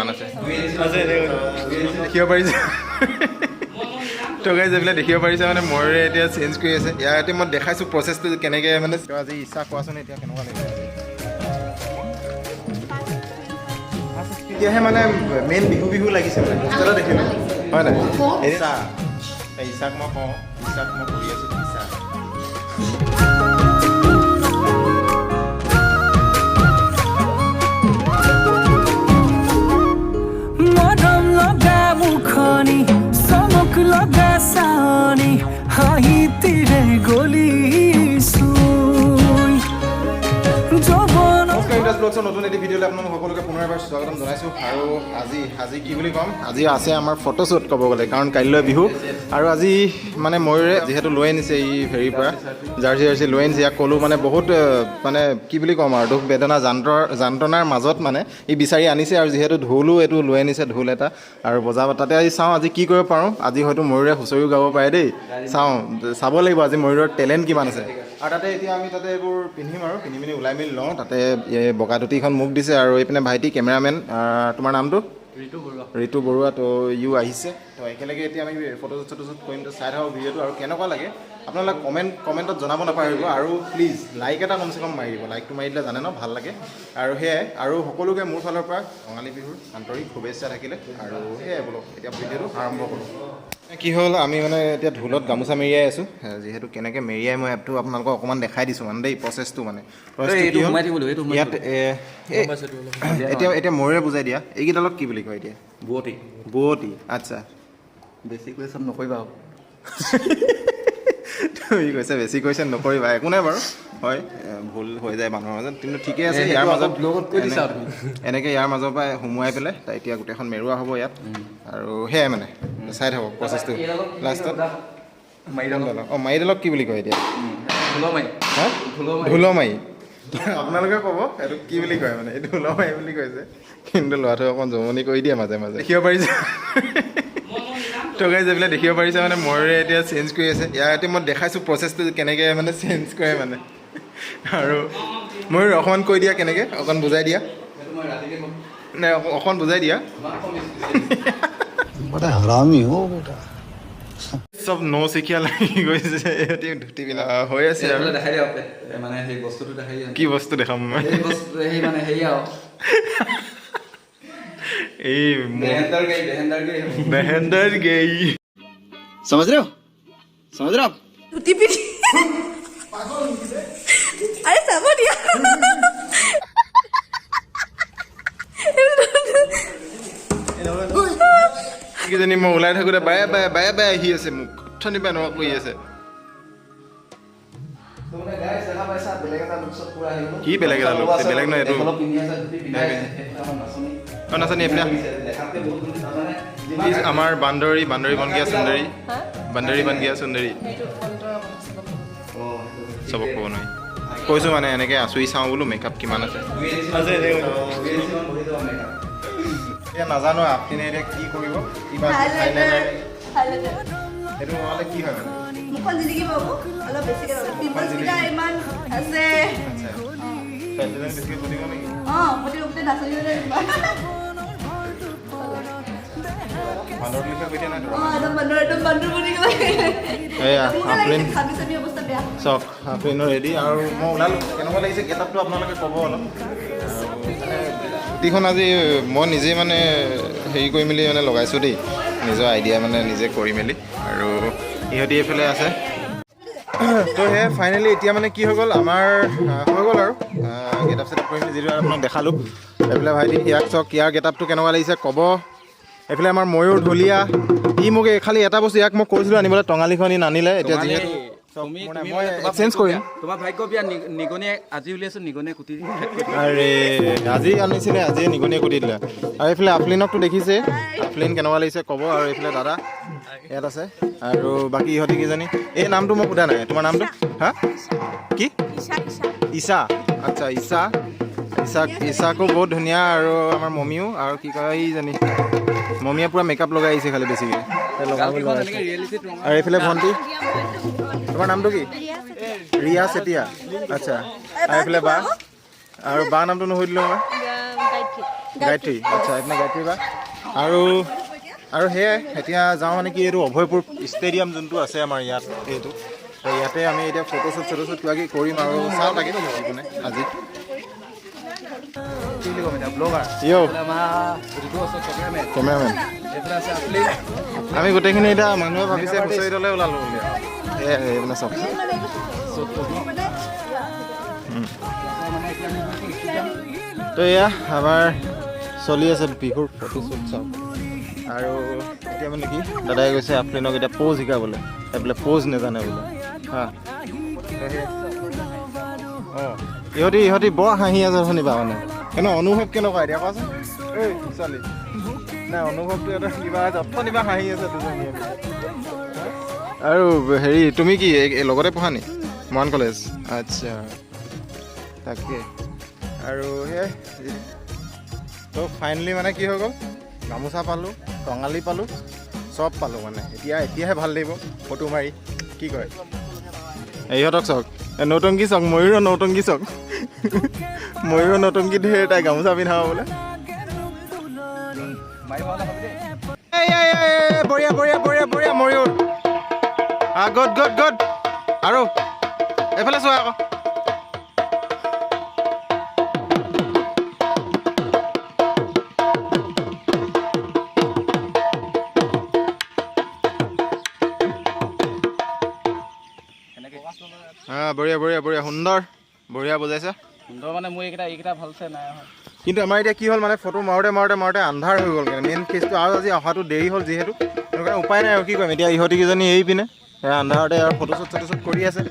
কিমান আছে দেখিব পাৰিছে। তো গাইজ, এইবিলাক দেখিব পাৰিছে, মানে ময়ূৰে এতিয়া চেঞ্জ কৰি আছে। ইয়াৰ এতিয়া মই দেখাইছোঁ প্ৰচেছটো কেনেকৈ। মানে আজি ইচ্ছা, কোৱাচোন, এতিয়া কেনেকুৱা লাগিছে আজি? এতিয়াহে মানে মেইন বিহু বিহু লাগিছে, মানে বস্তু এটা দেখিলোঁ, হয় নাই? ইচ্ছা, এই ইচ্ছাক মই কওঁ, ইচ্ছাক মই কৰি আছোঁ ইচ্ছা। মৰম লগা মুখনি, চমক লগা চাৱনি, হাঁহিতিৰে গলিছো যৌৱন। নমস্কাৰ, ইন্টাছ ব্লগছৰ নতুন এটি ভিডিঅ'লৈ আপোনালোক সকলোকে পুনৰ এবাৰ স্বাগতম জনাইছোঁ। আৰু আজি কি বুলি ক'ম, আজি আছে আমাৰ ফটোশ্বুট ক'ব গ'লে, কাৰণ কাইলৈ বিহু। আৰু আজি মানে ময়ূৰে যিহেতু লৈ আনিছে এই হেৰিৰ পৰা জাৰ্চি জাৰ্চি লৈ আনিছে। ইয়াক ক'লোঁ, মানে বহুত মানে কি বুলি ক'ম আৰু, দুখ বেদনা যন্ত্ৰণাৰ মাজত মানে ই বিচাৰি আনিছে। আৰু যিহেতু ঢোলো এইটো লৈ আনিছে, ঢোল এটা আৰু বজাব তাতে। আজি চাওঁ আজি কি কৰিব পাৰোঁ। আজি হয়তো ময়ূৰে হুঁচৰিও গাব পাৰে দেই। চাওঁ, চাব লাগিব আজি ময়ূৰৰ টেলেণ্ট কিমান আছে। আৰু তাতে এতিয়া আমি তাতে এইবোৰ পিন্ধিম আৰু পিন্ধি পিনি ওলাই মেলি লওঁ। তাতে এই বগা ধুতিখন মোক দিছে আৰু এইপিনে ভাইটি কেমেৰামেন, তোমাৰ নামটো? ঋতু বৰুৱা। ঋতু বৰুৱা। তো ইও আহিছে। তো একেলগে এতিয়া আমি ফটোশ্বুট চটোশ্বুট কৰিম। তো চাই থাকক ভিডিঅ'টো আৰু কেনেকুৱা লাগে আপোনালোকে কমেণ্টত জনাব নাপাহৰিব। আৰু প্লিজ লাইক এটা কমচে কম মাৰি দিব। লাইকটো মাৰি দিলে জানে ন ভাল লাগে। আৰু সেয়াই, আৰু সকলোকে মোৰ ফালৰ পৰা ৰঙালী বিহুৰ আন্তৰিক শুভেচ্ছা থাকিলে। আৰু সেয়াই, বোলো এতিয়া ভিডিঅ'টো আৰম্ভ কৰোঁ। কি হ'ল, আমি মানে এতিয়া ঢোলত গামোচা মেৰিয়াই আছোঁ। যিহেতু কেনেকৈ মেৰিয়াই মই এপটো আপোনালোকক অকণমান দেখাই দিছোঁ মানে দেই, প্ৰচেছটো মানে প্ৰচেছটো এইটো কি হ'ল? সোমাই থাকিব লাগিব, এইটো সোমাই ইয়াত এতিয়া এতিয়া ময়ূৰে বুজাই দিয়া, এইকেইডালক কি বুলি কয় এতিয়া? বোৱতী। বোৱতী, আচ্ছা। বেছি কুৱেশ্যন নকৰিবা আৰু। তুমি কৈছে বেছি কৈছে নকৰিবা। একো নাই বাৰু, হয়, ভুল হৈ যায় মানুহৰ মাজত, কিন্তু ঠিকে আছে। এই ইয়াৰ সেইটো মাজত আকৌ ব্লগত কৈ দিছা তুমি। এনেকৈ ইয়াৰ মাজৰ পৰা সোমোৱাই পেলাই তাই এতিয়া গোটেইখন মেৰুৱা হ'ব ইয়াত। আৰু সেয়াই, মানে চাই থাকক প্ৰচেছটো লাষ্টত। মাৰিডালক। অঁ, মাৰিডালক কি বুলি কয় এতিয়া? ঢোলমাৰি। হা? ঢোলমাৰি। ঢোলমাৰি। আপোনালোকে ক'ব এইটো কি বুলি কয়। মানে এইটো ঢোলমাৰি বুলি কৈছে, কিন্তু ল'ৰাটোৱে অকণ জমনি কৰি দিয়ে মাজে মাজে। দেখিব পাৰিছে। তো গাইজ, এইবিলাক দেখিব পাৰিছে, মানে ময়ূৰে এতিয়া চেঞ্জ কৰি আছে। ইয়াৰ এতিয়া মই দেখাইছোঁ প্ৰচেছটো কেনেকৈ মানে চেঞ্জ কৰে মানে। আৰু ময়ূৰ, অকণমান কৈ দিয়া কেনেকৈ, অকণ বুজাই দিয়া। সেইটো মই ৰাতিকে ক'ম। নাই, অকণ বুজাই দিয়া। ইমান কম। बड़ा हरामी हो बेटा। চব নচিখীয়া লাগি গৈছে। ইহঁতি ধুতি পিন্ধা হৈ আছে আৰু এইফালে দেখাই দিয়া, মানে সেই বস্তুটো দেখাই দিয়া। কি বস্তু দেখাম মই? সেই বস্তু, সেই মানে হেৰি আৰু এই বেহেন্দাৰ গাড়ী, বেহেন্দাৰ গাড়ী হ'ব। বেহেন্দাৰ গেই। समझ रहे हो, समझ रहे हो आप? ধুতি পিন্ধি, আৰে চাব দিয়া। কিজানি মই ওলাই থাকোঁতে বায়ে বায়ে বায়ে বায়ে আহি আছে, মোক অথনিৰ পৰা এনেকুৱা কৰি আছে। তো মানে guys, দেখা পাইছা, বেলেগ এটা লুকছত পুৰা আহি গ'লো। কি বেলেগ এটা look? বেলেগ নহয় এইটো। এইফালে পিন্ধি আছে, ধুতি পিন্ধাই আছে। সেইফালে আমাৰ নাচনী। অ, নাচনী এইপিনে। দেখাতকে বহুত ধুনীয়া, মানে যিমান প্লিজ, আমাৰ বান্দৰী, বান্দৰী বন গিয়া সুন্দৰী, বান্দৰী বন গিয়া সুন্দৰী। সেইটো অন্তৰৰ কথা, চবক ক'ব। অ, সেইটো চবক ক'ব নোৱাৰি। কৈছোঁ মানে এনেকৈ আঁচুৰি চাওঁ বোলো মেকআপ কিমান আছে। 2 ইঞ্চিমান বহি যাব মেকআপ। এতিয়া নাজানো আপুনি এতিয়া কি কৰিব, কিবা হাইলাইটাৰ। ফাইনেল। হাইলাইটাৰ। সেইটো নহ'লে কি হয় মানে? মুখখন জিলিকিব আকৌ, অলপ বেছিকে পিম্পলছ কেইটা ইমান আছে। আচ্ছা, ছোৱালীজনী বেছিকৈ ফুটিব নেকি? অঁ, গোটেই গোটেই নাচনী। বান্দৰটো লিখা কৈ দিয়া নাই। অঁ, একদম বান্দৰ, একদম বান্দৰ বনি গ'ল। এয়া মোকে আফৰিন। লাগিছে, ঘামি চামি অৱস্থা বেয়া। চাওক, আফৰিনো ৰেডি আৰু মই ওলালোঁ। কেনেকুৱা লাগিছে গেটআপটো আপোনালোকে ক'ব অলপ। আৰু মানে ধুতিখন আজি মই নিজে মানে হেৰি কৰি মেলি মানে লগাইছোঁ দেই, নিজৰ আইডিয়া মানে নিজে কৰি মেলি। আৰু ইহঁতি এইফালে আছে। তো সেয়াই, ফাইনেলি এতিয়া মানে কি হৈ গ'ল আমাৰ, হৈ গ'ল আৰু গেটআপ চেটআপ কৰি মেলি যিটো আপোনাক দেখালোঁ। এইফালে ভাইটি, ইয়াক চাওক, ইয়াৰ গেটআপটো কেনেকুৱা লাগিছে ক'ব। এইফালে আমাৰ ময়ূৰ ঢুলীয়া। ই মোক এই খালি এটা বস্তু, ইয়াক মই কৈছিলোঁ আনিবলৈ টঙালিখন, ই নানিলে। এতিয়া যিহেতু তুমি মানে তুমি মই মানে তোমাৰ এক্সচেঞ্জ কৰিম। তোমাৰ ভাগ্য বিয়া, নিগনিয়ে আজি উলিয়াইছো, নিগনিয়ে কুটি। আৰে, আজি আনিছিলে, আজিয়ে নিগনিয়ে কুটি দিলে। আৰু এইফালে আফলিনকতো দেখিছে, আফলিন কেনেকুৱা লাগিছে ক'ব। আৰু এইফালে দাদা ইয়াত আছে আৰু বাকী ইহঁতি কেইজনী। এই নামটো মই সোধা নাই, তোমাৰ নামটো? হা, কি? ঈশা, আচ্ছা, ঈশা। ঈশাক, ঈশাকো বহুত ধুনীয়া। আৰু আমাৰ মমীও, আৰু কি কয়, এইজনী মমীয়ে পূৰা মেকআপ লগাই আহিছে খালি বেছিকৈ। গালকেইখন এনেকে ৰিয়েলিটিত ৰঙা। আৰু এইফালে ভণ্টি, তোমাৰ নামটো কি? ৰিয়া চেতিয়া, আচ্ছা। আৰু এইফালে বা, আৰু বা নামটো নুসুধিলোঁ মই। গায়ত্ৰী। আচ্ছা, এইপিনে গায়ত্ৰী বা। আৰু সেয়াই এতিয়া যাওঁ মানে কি, এইটো অভয়পুৰ ষ্টেডিয়াম যোনটো আছে আমাৰ ইয়াত, এইটো তো ইয়াতে আমি এতিয়া ফটোশ্বুট চটোশ্বুট কিবা কিবি কৰিম আৰু চাওঁ তাকে মানে আজি। কি বুলি ক'ম এতিয়া, ব্লগাৰ। ইয়ো। আমাৰ ঋতু আছে কেমেৰামেন। কেমেৰামেন। এইফালে আছে আফলিন। আমি গোটেইখিনি এতিয়া মানুহে ভাবিছে হুঁচৰি দলে ওলালোঁ বুলি। সেয়াই এইপিনে চাওক। তো এয়া আমাৰ চলি আছে বিহুৰ ফটোশ্বুট, চাওক। আৰু এতিয়া মানে কি, দাদাই গৈছে আফলিনক এতিয়া প'জ শিকাবলৈ, তাই বোলে প'জ নাজানে বোলে। হা, অঁ, ইহঁতি বৰ হাঁহি আছে শুনিবা মানে। কেনে অনুভৱ কেনেকুৱা এতিয়া কোৱাচোন? ঐ ছোৱালী, নাই অনুভৱটো এটা কিবা অথনিবা হাঁহি আছে দুজনীয়ে। আৰু হেৰি, তুমি কি এই লগতে পঢ়া নি মৰাণ কলেজ? আচ্ছা, তাকে। আৰু সেয়াই তো ফাইনেলি মানে কি হৈ গ'ল, গামোচা পালোঁ, টঙালি পালোঁ, চব পালোঁ মানে। এতিয়াহে ভাল লাগিব ফটো মাৰি। কি কয় ইহঁতক চাওক, নৌটংকি চাওক, ময়ূৰৰ নৌটংকি চাওক, ময়ূৰৰ নৌটংকি ধেৰ তাই গামোচা পিন্ধাব বোলে। এই, এই, এই, এই, বঢ়িয়া বঢ়িয়া বঢ়িয়া বঢ়িয়া ময়ূৰ। Good good good. আৰু এইফালে চোৱা আকৌ। বঢ়িয়া বঢ়িয়া বঢ়িয়া, সুন্দৰ, বঢ়িয়া বুজাইছা। সুন্দৰ মানে মোৰ এইকেইটা ভালছে নাই অহা। কিন্তু আমাৰ এতিয়া কি হ'ল মানে, ফটো মাৰোঁতে মাৰোঁতে মাৰোঁতে আন্ধাৰ হৈ গ'ল মেইন কেছটো। আৰু আজি অহাটো দেৰি হ'ল যিহেতু, সেইটো কাৰণে উপায় নাই আৰু কি কৰিম এতিয়া। ইহঁতি কেইজনী এই পিনে সেয়া আন্ধাৰতে আৰু ফটোশ্বুট চটোশ্বুট কৰি আছে।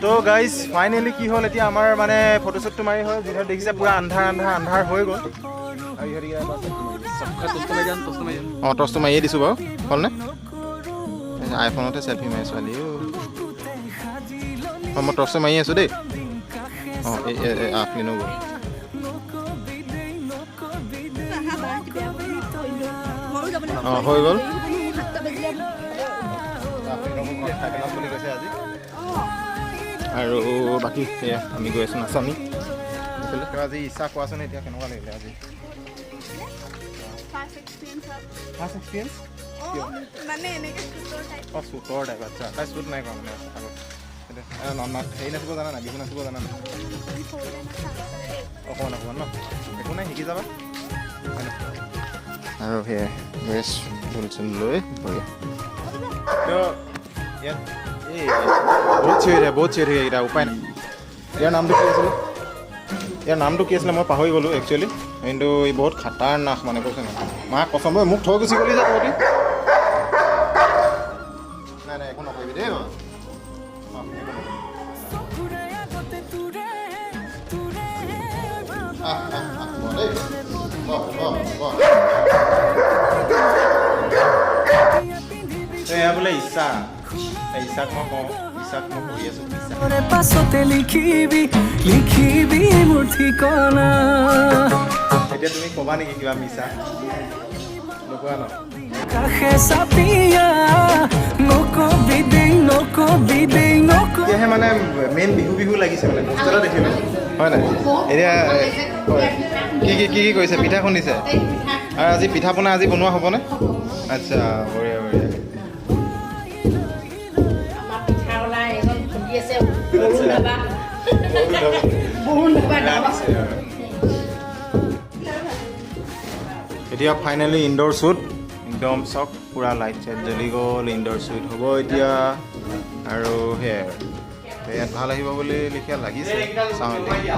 তো গাইজ ফাইনেলি কি হ'ল, এতিয়া আমাৰ মানে ফটোশ্বুটটো মাৰি হ'ল, যিহেতু দেখিছে পূৰা আন্ধাৰ আন্ধাৰ আন্ধাৰ হৈ গ'ল। আৰু ইহঁতি কেইটা এবাৰ selfie মাৰি দিছে। অঁ, টৰ্চটো মাৰিয়ে দিছোঁ বাৰু, হ'লনে? আইফোনতে চেলফি মাৰি ছোৱালী। অঁ, মই টৰ্চটো মাৰি আছোঁ দেই। অঁ, এই আফলিনো গ'ল। অঁ, হৈ গ'ল। বুলি কৈছে আজি। আৰু বাকী সেয়া আমি গৈ আছোঁ নাচনি। আজি ইচ্ছা কোৱাচোন এতিয়া কেনেকুৱা লাগিলে আজি? First experience. First experience? মানে এনেকে শ্বুটৰ টাইপ। অঁ, শ্বুটৰ টাইপ, আচ্ছা। তাই শ্বুট নাই কৰা মানে আগত। হেৰি নাচিব জানা নাই? বিহু নাচিব জানা নাই? অকণমান অকণমান ন, একো নাই, শিকি যাবা। আৰু সেয়াই ড্ৰেছ ঢোল চোল লৈ বঢ়িয়া। তো ইয়াত এই বহুত চিঞৰি থাকে, বহুত চিঞৰি থাকে এইকেইটা, উপায় নাই। ইয়াৰ নামটো কি আছিলে? ইয়াৰ নামটো কি আছিলে মই পাহৰি গ'লোঁ একচুৱেলি। কিন্তু ই বহুত খাতাৰনাক মানে, কৈছে নহয় মা কচম, ঐ মোক থৈ গুচি গ'লি যে তহঁতি। নাই নাই, একো নকৰিবি দেই বাবা। অঁ, একো নকৰিবি। আহ আহ আহ, বহ দেই, বহ বহ বহ। এয়া বোলে ইচ্ছা, এই ইচ্ছাক মই কওঁ, ইচ্ছাক মই কৰি আছোঁ ইচ্ছা। পাছতে লিখিবি লিখিবি মোৰ ঠিকনা। এতিয়া তুমি ক'বা নেকি কিবা মিছা? নোকোৱা ন? কাষে চাপিয়া নকবি দেই, নকবি দেই, নকবি। এতিয়াহে মানে মেইন বিহু বিহু লাগিছে মানে, বস্তু এটা দেখিলোঁ হয় নাই? এতিয়া হয় কি কি কি কি কৰিছে? পিঠা খুন্দিছে। আৰু আজি পিঠা পনা আজি বনোৱা হ'বনে? আচ্ছা, বঢ়িয়া বঢ়িয়া। আমাৰ পিঠা ওলাই এজন খুন্দি আছে, বৰুণ ধাবা, বৰুণ ধাবা ধাবা। এতিয়া ফাইনেলি ইনডোৰ শ্বুট একদম চক, পূৰা লাইট চাইট জ্বলি গ'ল, ইনডোৰ শ্বুট হ'ব এতিয়া। আৰু সেয়াই আৰু ইয়াত ভাল আহিব বুলি লেখীয়া লাগিছে, চাওঁ এতিয়া।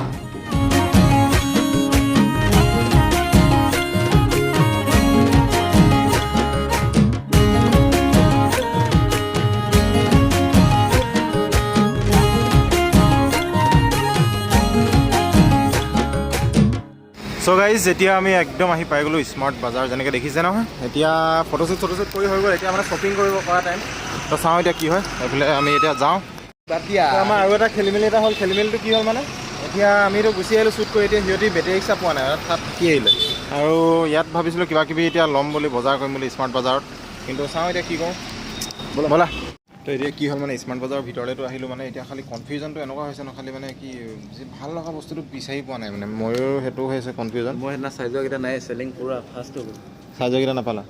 চ' গাইজ, যেতিয়া আমি একদম আহি পাই গ'লোঁ স্মাৰ্ট বজাৰ, যেনেকৈ দেখিছে নহয়। এতিয়া ফটোশ্বুট চটোশ্বুট কৰি হৈ গ'ল, এতিয়া মানে শ্বপিং কৰিব পৰা টাইম। তো চাওঁ এতিয়া কি হয়। এইফালে আমি এতিয়া যাওঁ। বাদ দিয়া। তো আমাৰ আৰু এটা খেলি মেলি এটা হ'ল। খেলি মেলিটো কি হ'ল মানে, এতিয়া আমিতো গুচি আহিলোঁ শ্বুট কৰি, এতিয়া সিহঁতি বেটেৰী ৰিক্সা পোৱা নাই, তাত থাকি আহিলে। আৰু ইয়াত ভাবিছিলোঁ কিবা কিবি এতিয়া ল'ম বুলি, বজাৰ কৰিম বুলি স্মাৰ্ট বজাৰত, কিন্তু চাওঁ এতিয়া কি কৰোঁ। ব'লা। তো এতিয়া কি হ'ল মানে, স্মাৰ্ট বজাৰৰ ভিতৰলৈতো আহিলোঁ, মানে এতিয়া খালি কনফিউজনটো এনেকুৱা হৈছে ন, খালি মানে কি যি ভাল লগা বস্তুটো বিচাৰি পোৱা নাই। মানে ময়ো সেইটো হৈছে কনফিউজন। মই সেইদিনা চাই যোৱাকেইটা নাই, চেলিং পুৰা ফাষ্ট হৈ গ'ল। চাৰ্জাৰকেইটা নাপালা?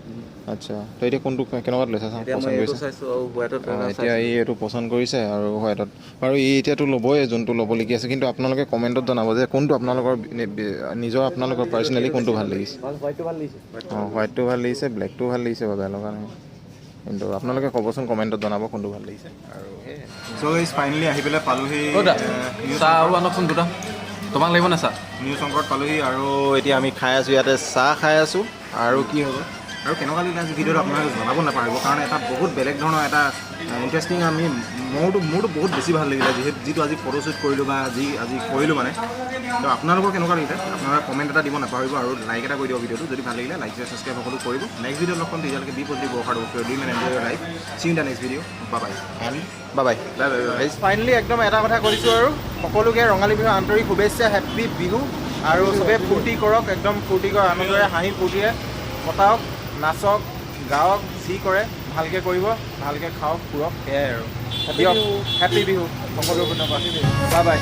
আচ্ছা, তো এতিয়া কোনটো কেনেকুৱাত লৈছা চাওঁ। এতিয়া মই পচন্দ এইটো কৰিছে। চাইছোঁ আৰু হোৱাইটত। এতিয়া ই এইটো পচন্দ কৰিছে আৰু হোৱাইটত বাৰু ই এতিয়াতো ল'বই, যোনটো ল'বলগীয়া আছে। কিন্তু আপোনালোকে কমেণ্টত জনাব যে কোনটো আপোনালোকৰ নিজৰ আপোনালোকৰ পাৰ্চনেলি কোনটো ভাল লাগিছে। হোৱাইটটো ভাল লাগিছে। অঁ, হোৱাইটটো ভাল লাগিছে, ব্লেকটোও ভাল লাগিছে বাৰু, বেয়া লগা নাই। কিন্তু আপোনালোকে ক'বচোন, কমেণ্টত জনাব কোনটো ভাল লাগিছে। আৰু চ' গাইজ, ফাইনেলি আহি পেলাই পালোহি। চাহ আৰু আনকচোন দুটা। তোমাক লাগিব নে চাহ? নিউ শংকৰত পালোহি আৰু এতিয়া আমি খাই আছোঁ, ইয়াতে চাহ খাই আছোঁ। আৰু কি হ'ব আৰু, কেনেকুৱা লাগিলে আজি ভিডিঅ'টো আপোনালোকে জনাব নাপাহৰিব, কাৰণ এটা বহুত বেলেগ ধৰণৰ এটা ইণ্টাৰেষ্টিং আমি মোৰতো বহুত বেছি ভাল লাগিলে, যিহেতু যিটো আজি ফটোশ্বুট কৰিলোঁ বা যি আজি কৰিলোঁ মানে। তো আপোনালোকৰ কেনেকুৱা লাগিলে আপোনালোকে কমেণ্ট এটা দিব নাপাহৰিব আৰু লাইক এটা কৰি দিব ভিডিঅ'টো যদি ভাল লাগিলে। লাইক, ছাবস্ক্ৰাইব সকলো কৰিব। নেক্সট ভিডিঅ'ত লগ পাম। তেতিয়ালৈকে be positive, work hard, dream and enjoy your life. See in the next video. Bye bye and bye bye bye bye. Finally একদম এটা কথা কৈছোঁ আৰু, সকলোকে ৰঙালী বিহুৰ আন্তৰিক শুভেচ্ছা, হেপ্পী বিহু। আৰু চবে ফূৰ্তি কৰক, একদম ফূৰ্তি কৰক, আনন্দৰে হাঁহি ফূৰ্তিৰে কটাওক, নাচক, গাওক, যি কৰে ভালকৈ কৰিব, ভালকৈ খাওক, ফুৰক, সেয়াই আৰু। দিয়ক, হেপ্পী বিহু সকলো। Bye bye.